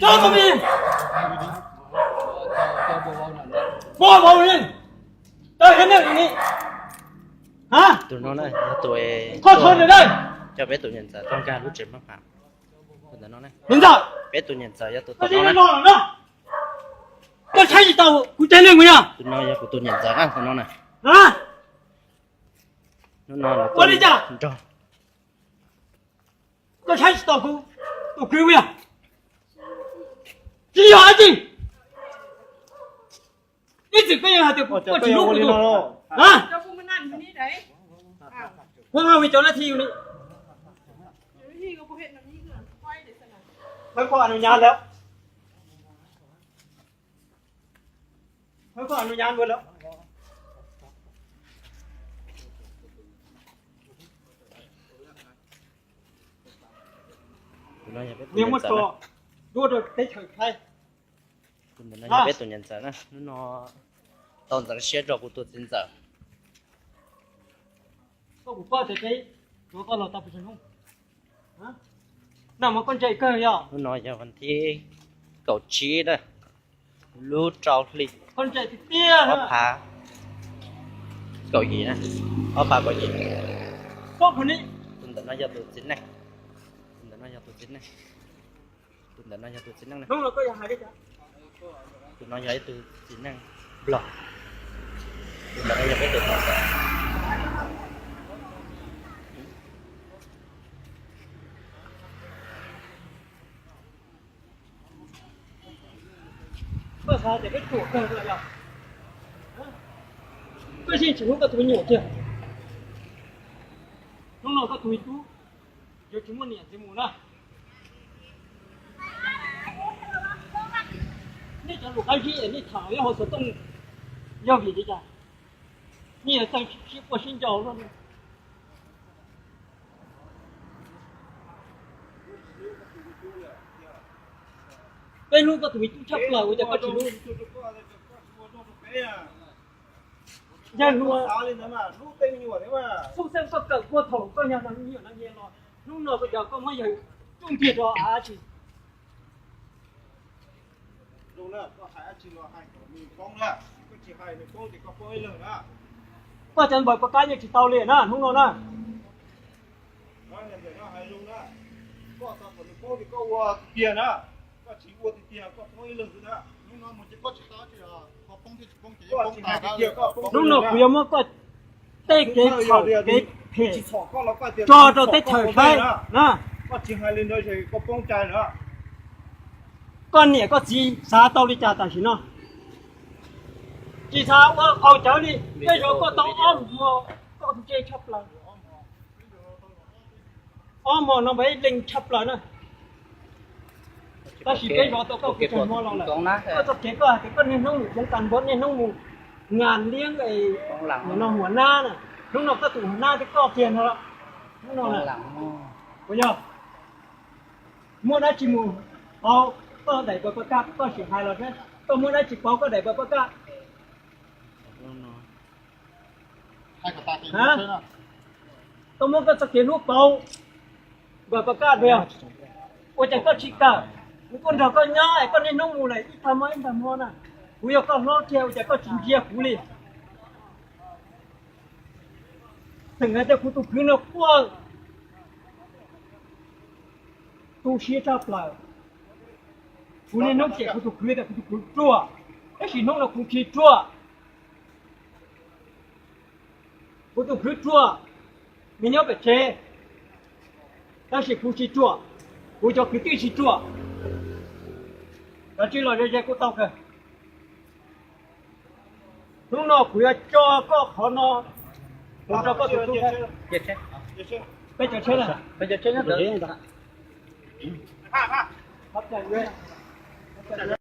Cov tus me, pov vauv li, tau heev ne ni. Hab, tus no na yog tus, koj txhob nws na, coj peb tus niam ntxawm tuaj nkag lub tsev maj mam. Tus ntawm no na, niam ntxawm, peb tus niam ntxawm yog tus tom no na. Koj saib tsis taus kuv cov neeg mus yog? Tus no yog kuv tus niam ntxawm na, tus no na. Hnub no ua li cas nrog, koj saib tsis taus kuv tus kwv mus yog? Tsis yog dab tsi. Ib txwm koj yeej hais tias koj tsis hlub kuv tus, a, kuv nqa cov nab thi li. Thawb koj nug nyab lawm. Thawb koj nug nyab lawm. Niag muab tso dua rau teb chaws Thaib. Tus ntawm no yog peb tus niam ntxawm na, hnub no tau ntxeev siab rau kuv tus txiv ntxawm. Koj puas paub tias peb tuav koj los tau pes tsawg hnub? Noj mov koj ntse kawg yog? Hnub no yog vas thib kaum tsib na, lub rau hli, koj ntse tiag tiag, ob phav kaum yim na, ob phav kaum yim. Tus ntawm no yog tus txiv neej, tus ntawm no yog tus txiv neej, tus ntawm no yog tus txiv neej na. Tus no yog ib tug txiv neej Nplog. Tus ntawm no yog peb tus txiv ntxawm. Koj xav tias peb ruam kawg los yog? Koj yeej tsis hlub koj tus me nyuam kiag. Hnub no koj tus me tub yuav tsis muaj niam txiv mus na. Nej cov lus qab zib es nej tham nyob hauv xov tooj yog vim li cas? Nej yuav txawj sib quaj sib nco luaj li. Peb hlub koj tus me tub tshaj plaws ua cas koj tsis hlub? Yawg hluas, xub xeeb koj kawm puag thaum koj yog me nyuam no los, hnub no koj cov koj muab yawg coj kiag rau av tsi? Koj cov npaws pov kab yeej tsis tau li na hnub no na. Hnub no kuv yuav muab koj tej kev txhaum kev phem tso rau teb chaws saib na. Koj niam koj txiv xav tau li cas tam sim no? Tsis xav ua qau cawv li, tej zaum koj tau ob hmo, koj ntse tshaj plaws. Ob hmo no mas ib leeg tshaj plaws na. Tab sis peb zov tau koj kuv txog hmo los lawm. Koj txoj kev koj hais tias koj niaj hnub mus coob tas npaum, niaj hnub mus ngas liab no huam nab na. Hnub no koj tus huam nab thiab koj kiag no, hnub no na, puas yog? Muaj dab tsi mus pauv koj daim npaws pov kab, koj sim hais los seb koj muaj dab tsi pauv koj daim npaws pov kab. Koj muab koj txoj kev hlub pauv npaws pov kab dua, ua cas koj tsis kawm? Kuv kuj nrog koj nyob es koj niaj hnub mus lawm ib tag hmo ib tag hmo na. Kuv yog koj hlob kiag ua cas koj tsis ntsia kuv li? Tseem hais tias kuv tus kwv no quaj tu siab tshaj plaws. Kuv niaj hnub cem kuv tus kwv tias kuv tus kwv ruam, tab sis hnub no kuv tsis ruam. Kuv tus kwv ruam, nws nyob pem tsev, tab sis kuv tsis ruam, kuv cov kwv tij tsis ruam. Kav tsij los ze ze kuj tau kawg. Hnub no kuv yuav tso koj qhov no mus rau koj tus tub. Peb cov tsheb na, peb cov tsheb na.